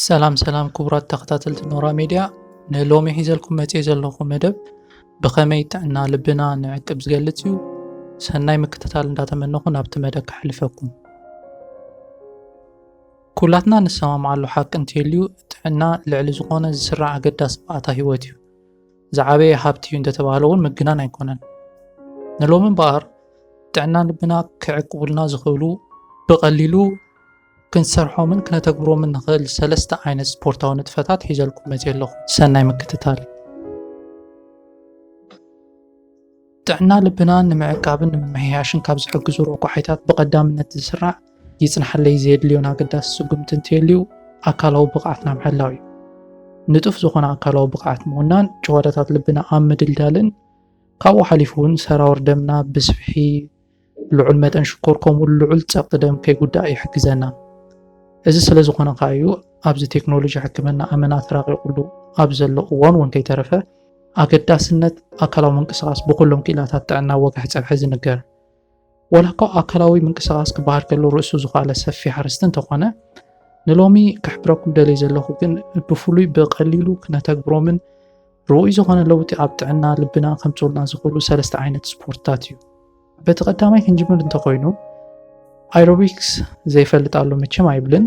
ሰላም ሰላም ክቡራት ተኸታተልቲ ኖራ ሜድያ፣ ንሎሚ ሒዘልኩም መጽየ ዘለኹ መደብ ብኸመይ ጥዕና ልብና ንዕቅብ ዝገልጽ እዩ። ሰናይ ምክትታል እንዳተመነኹ ናብቲ መደብ ከሕልፈኩም። ኩላትና ንሰማምዓሉ ሓቂ እንተልዩ፣ ጥዕና ልዕሊ ዝኾነ ዝስራዕ ኣገዳሲ ባእታ ህይወት እዩ። ዝዓበየ ሃብቲ እዩ እንተተባህለ እውን ምግናን ኣይኮነን። ንሎሚ እምበኣር ጥዕና ልብና ክዕቅቡልና ዝኽእሉ ብቐሊሉ ክንሰርሖምን ክነተግብሮምን ንኽእል ሰለስተ ዓይነት ስፖርታዊ ንጥፈታት ሒዘልኩም መፅየ ኣለኹ። ሰናይ ምክትታል። ጥዕና ልብና ንምዕቃብን ንምምሕያሽን ካብ ዝሕግዙ ረቋሒታት ብቐዳምነት ዝስራዕ ይጽንሓለይ ዘየድልዮን ኣገዳሲ ስጉምቲ እንተልዩ ኣካላዊ ብቕዓትና ምሕላው እዩ። ንጡፍ ዝኾነ ኣካላዊ ብቕዓት ምውናን ጭዋዳታት ልብና ኣብ ምድልዳልን ካብኡ ሓሊፉ እውን ሰራውር ደምና ብስፍሒ ልዑል መጠን ሽኮር ከምኡ ልዑል ጸቕጢ ደም ከይጉዳእ ይሕግዘና። እዚ ስለ ዝኾነ ከኣ እዩ ኣብዚ ቴክኖሎጂ ሕክምና ኣመና ተራቒቑሉ ኣብ ዘሎ እዋን እውን ከይተረፈ ኣገዳስነት ኣካላዊ ምንቅስቓስ ብኩሎም ክኢላታት ጥዕና ወግሒ ጸብሒ ዝንገር። ዋላ እኳ ኣካላዊ ምንቅስቓስ ክበሃል ከሎ ርእሱ ዝኸኣለ ሰፊሕ ኣርእስቲ እንተኾነ፣ ንሎሚ ክሕብረኩም ደልየ ዘለኹ ግን ብፍሉይ ብቐሊሉ ክነተግብሮምን ርኡይ ዝኾነ ለውጢ ኣብ ጥዕና ልብና ከምጽኡልና ዝኽእሉ ሰለስተ ዓይነት ስፖርትታት እዩ። በቲ ቀዳማይ ክንጅምር እንተኾይኑ፣ ኣይሮቢክስ ዘይፈልጥ ኣሎ መቸም ኣይብልን።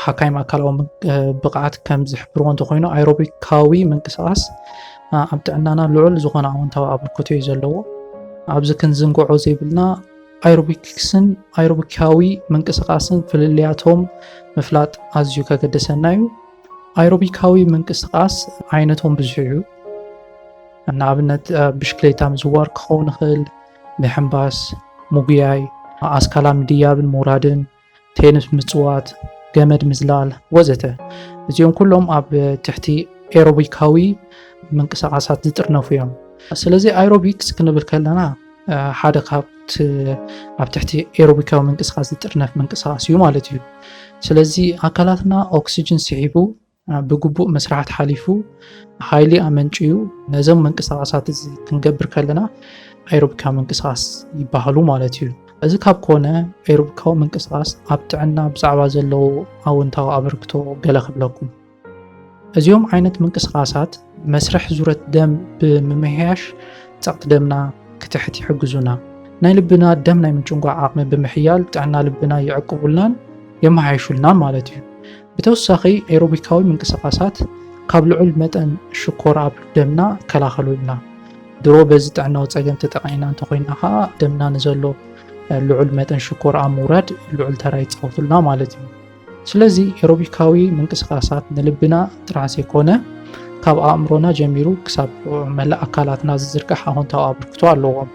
ሓካይም ኣካላዊ ብቕዓት ከም ዝሕብርዎ እንተኾይኑ፣ ኣይሮቢካዊ ምንቅስቓስ ኣብ ጥዕናና ልዑል ዝኾነ ኣወንታዊ ኣበርክቶ እዩ ዘለዎ። ኣብዚ ክንዝንግዖ ዘይብልና፣ ኣይሮቢክስን ኣይሮቢካዊ ምንቅስቓስን ፍልልያቶም ምፍላጥ ኣዝዩ ከገድሰና እዩ። ኣይሮቢካዊ ምንቅስቓስ ዓይነቶም ብዙሕ እዩ። ንኣብነት ብሽክሌታ ምዝዋር ክኸውን ይኽእል፣ ምሕንባስ፣ ምጉያይ፣ ኣስካላ ምድያብን ምውራድን፣ ቴንስ ምጽዋት፣ ገመድ ምዝላል ወዘተ። እዚኦም ኩሎም ኣብ ትሕቲ ኤሮቢካዊ ምንቅስቓሳት ዝጥርነፉ እዮም። ስለዚ ኣይሮቢክስ ክንብል ከለና ሓደ ካብቲ ኣብ ትሕቲ ኤሮቢካዊ ምንቅስቓስ ዝጥርነፍ ምንቅስቓስ እዩ ማለት እዩ። ስለዚ ኣካላትና ኦክሲጅን ስሒቡ ብግቡእ መስራሕት ሓሊፉ ሓይሊ ኣመንጭዩ ነዞም ምንቅስቓሳት እዚ ክንገብር ከለና ኣይሮቢካዊ ምንቅስቓስ ይበሃሉ ማለት እዩ። እዚ ካብ ኮነ ኣይሮቢካዊ ምንቅስቓስ ኣብ ጥዕና ብዛዕባ ዘለዎ ኣወንታዊ ኣበርክቶ ገለ ክብለኩም። እዚኦም ዓይነት ምንቅስቓሳት መስርሕ ዙረት ደም ብምምሕያሽ ጸቕጢ ደምና ክትሕት ይሕግዙና። ናይ ልብና ደም ናይ ምጭንጓዕ ዓቕሚ ብምሕያል ጥዕና ልብና ይዕቅቡልናን የመሓይሹልናን ማለት እዩ። ብተወሳኺ ኤሮቢካዊ ምንቅስቓሳት ካብ ልዑል መጠን ሽኮር ኣብ ደምና ይከላኸሉልና። ድሮ በዚ ጥዕናዊ ጸገም ተጠቒዕና እንተኾይና ኸኣ ደምና ንዘሎ ልዑል መጠን ሽኮር ኣብ ምውራድ ልዑል ተራ ይጻወቱልና ማለት እዩ። ስለዚ ኤሮቢካዊ ምንቅስቓሳት ንልብና ጥራሕ ዘይኮነ ካብ ኣእምሮና ጀሚሩ ክሳብ መላእ ኣካላትና ዝዝርጋሕ ኣወንታዊ ኣበርክቶ ኣለዎም።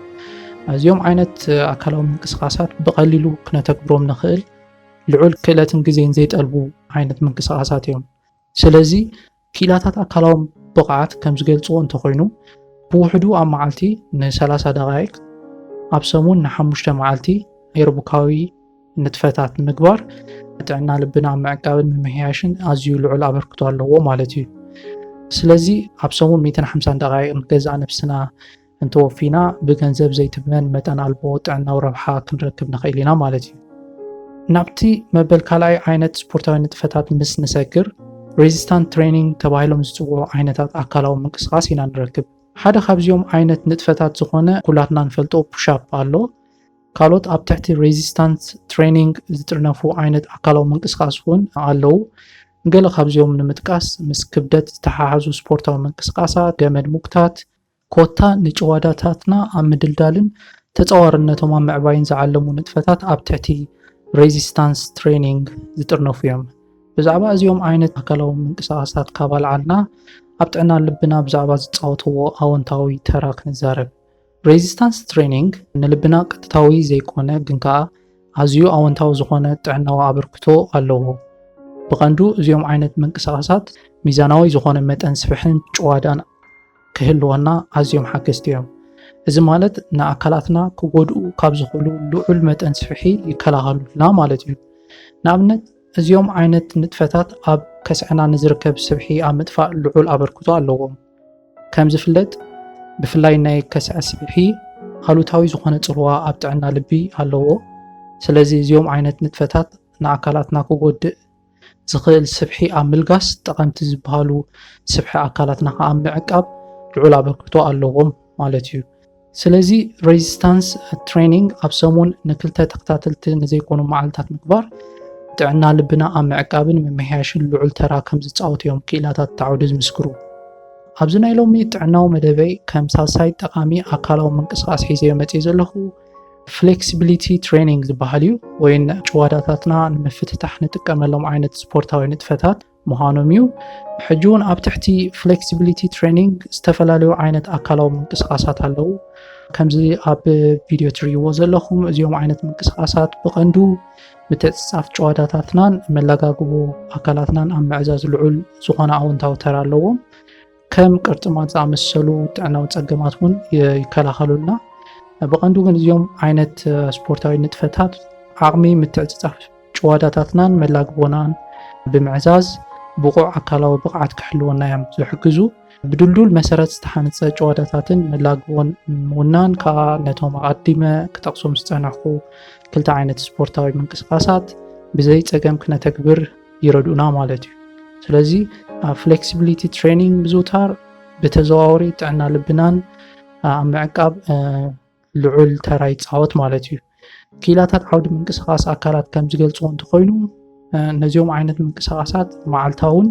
እዚኦም ዓይነት ኣካላዊ ምንቅስቓሳት ብቐሊሉ ክነተግብሮም ንኽእል ልዑል ክእለትን ግዜን ዘይጠልቡ ዓይነት ምንቅስቓሳት እዮም። ስለዚ ክኢላታት ኣካላዊ ብቕዓት ከም ዝገልጽዎ እንተኾይኑ ብውሕዱ ኣብ መዓልቲ ን30 ደቓይቕ ኣብ ሰሙን ንሓሙሽተ መዓልቲ ኤሮቢካዊ ንጥፈታት ምግባር ጥዕና ልብና ኣብ ምዕቃብን ምምሕያሽን ኣዝዩ ልዑል ኣበርክቶ ኣለዎ ማለት እዩ። ስለዚ ኣብ ሰሙን ሚእትን ሓምሳን ደቓይቕ ንገዛእ ነብስና እንተወፊና ብገንዘብ ዘይትመን መጠን ኣልቦ ጥዕናዊ ረብሓ ክንረክብ ንኽእል ኢና ማለት እዩ። ናብቲ መበል ካልኣይ ዓይነት ስፖርታዊ ንጥፈታት ምስ ንሰግር ሬዚስታንት ትሬኒንግ ተባሂሎም ዝፅውዑ ዓይነታት ኣካላዊ ምንቅስቓስ ኢና ንረክብ። ሓደ ካብዚኦም ዓይነት ንጥፈታት ዝኾነ ኩላትና ንፈልጦ ፑሻፕ ኣሎ። ካልኦት ኣብ ትሕቲ ሬዚስታንስ ትሬኒንግ ዝጥርነፉ ዓይነት ኣካላዊ ምንቅስቓስ እውን ኣለዉ። ገለ ካብዚኦም ንምጥቃስ ምስ ክብደት ዝተሓሓዙ ስፖርታዊ ምንቅስቓሳት፣ ገመድ ምጉታት፣ ኮታ ንጭዋዳታትና ኣብ ምድልዳልን ተጻዋርነቶም ኣብ ምዕባይን ዝዓለሙ ንጥፈታት ኣብ ትሕቲ ሬዚስታንስ ትሬኒንግ ዝጥርነፉ እዮም። ብዛዕባ እዚኦም ዓይነት ኣካላዊ ምንቅስቓሳት ካብ ኣልዓልና ኣብ ጥዕና ልብና ብዛዕባ ዝጻወትዎ ኣወንታዊ ተራ ክንዛረብ። ሬዚስታንስ ትሬኒንግ ንልብና ቀጥታዊ ዘይኮነ ግን ከኣ ኣዝዩ ኣወንታዊ ዝኾነ ጥዕናዊ ኣበርክቶ ኣለዎ። ብቐንዱ እዚኦም ዓይነት ምንቅስቓሳት ሚዛናዊ ዝኾነ መጠን ስብሕን ጭዋዳን ክህልወና ኣዝዮም ሓገዝቲ እዮም። እዚ ማለት ንኣካላትና ክጎድኡ ካብ ዝኽእሉ ልዑል መጠን ስብሒ ይከላኸሉልና ማለት እዩ። ንኣብነት እዚኦም ዓይነት ንጥፈታት ኣብ ከስዐና ንዝርከብ ስብሒ ኣብ ምጥፋእ ልዑል ኣበርክቶ ኣለዎም። ከም ዝፍለጥ ብፍላይ ናይ ከስዐ ስብሒ ኣሉታዊ ዝኾነ ጽልዋ ኣብ ጥዕና ልቢ ኣለዎ። ስለዚ እዚኦም ዓይነት ንጥፈታት ንኣካላትና ክጎድእ ዝኽእል ስብሒ ኣብ ምልጋስ፣ ጠቐምቲ ዝበሃሉ ስብሒ ኣካላትና ከዓ ምዕቃብ ልዑል ኣበርክቶ ኣለዎም ማለት እዩ። ስለዚ resistance training ኣብ ሰሙን ንክልተ ተኸታተልቲ ንዘይኮኑ መዓልታት ምግባር ጥዕና ልብና ኣብ ምዕቃብን ምምሕያሽን ልዑል ተራ ከም ዝፃወት እዮም ክኢላታት ታዕውዲ ዝምስክሩ። ኣብዚ ናይ ሎሚ ጥዕናዊ መደበይ ከም ሳልሳይ ጠቓሚ ኣካላዊ ምንቅስቓስ ሒዘዮ መፅእ ዘለኹ flexibility training ዝበሃል እዩ። ወይን ጭዋዳታትና ንምፍትታሕ ንጥቀመሎም ዓይነት ስፖርታዊ ንጥፈታት ምዃኖም እዩ። ሕጂ እውን ኣብ ትሕቲ flexibility training ዝተፈላለዩ ዓይነት ኣካላዊ ምንቅስቓሳት ኣለዉ። ከምዚ ኣብ ቪድዮ ትርእይዎ ዘለኹም እዚኦም ዓይነት ምንቅስቓሳት ብቐንዱ ምትዕፅፃፍ ጭዋዳታትናን መለጋግቦ ኣካላትናን ኣብ ምዕዛዝ ልዑል ዝኾነ ኣወንታዊ ተራ ኣለዎም። ከም ቅርጥማት ዝኣመሰሉ ጥዕናዊ ፀገማት እውን ይከላኸሉልና። ብቐንዱ ግን እዚኦም ዓይነት ስፖርታዊ ንጥፈታት ዓቕሚ ምትዕፅፃፍ ጭዋዳታትናን መላግቦናን ብምዕዛዝ ብቑዕ ኣካላዊ ብቕዓት ክሕልወና እዮም ዝሕግዙ። ብድልዱል መሰረት ዝተሓነፀ ጭዋዳታትን መላግቦን ምውናን ከዓ ነቶም ኣቐዲመ ክጠቕሶም ዝፀናሕኩ ክልተ ዓይነት ስፖርታዊ ምንቅስቓሳት ብዘይ ፀገም ክነተግብር ይረድኡና ማለት እዩ። ስለዚ ኣብ flexibility training ምዝውታር ብተዘዋወሪ ጥዕና ልብናን ኣብ ምዕቃብ ልዑል ተራ ይፃወት ማለት እዩ። ክኢላታት ዓውዲ ምንቅስቓስ ኣካላት ከም ዝገልፅዎ እንተኮይኑ ነዚኦም ዓይነት ምንቅስቓሳት መዓልታውን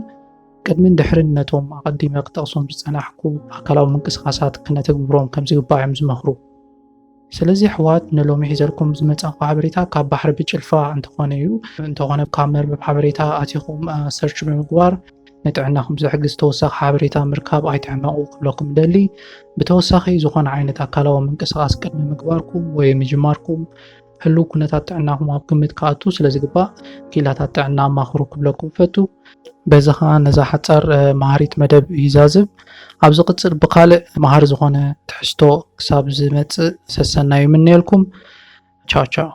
ቅድምን ድሕርን ነቶም ኣቐዲመ ክጠቕሶም ዝፀናሕኩ ኣካላዊ ምንቅስቓሳት ክነተግብሮም ከም ዝግባእ እዮም ዝመኽሩ። ስለዚ ኣሕዋት ንሎሚ ሒዘልኩም ዝመፃኹ ሓበሬታ ካብ ባሕሪ ብጭልፋ እንተኾነ እዩ። እንተኾነ ካብ መርበብ ሓበሬታ ኣቲኹም search ብምግባር ንጥዕናኹም ዝሕግዝ ተወሳኺ ሓበሬታ ምርካብ ኣይትሕመቑ ክብለኩም እደሊ። ብተወሳኺ ዝኾነ ዓይነት ኣካላዊ ምንቅስቓስ ቅድሚ ምግባርኩም ወይ ምጅማርኩም ህሉው ኩነታት ጥዕናኹም ኣብ ግምት ክኣቱ ስለ ዝግባእ ክኢላታት ጥዕና ኣማኽሩ ክብለኩም እፈቱ። በዚ ኸዓ ነዛ ሓፃር መሃሪት መደብ ይዛዝብ። ኣብ ዝቕፅል ብኻልእ መሃሪ ዝኾነ ትሕዝቶ ክሳብ ዝመፅእ ሰሰናዩ ይምነየልኩም። ቻው ቻው።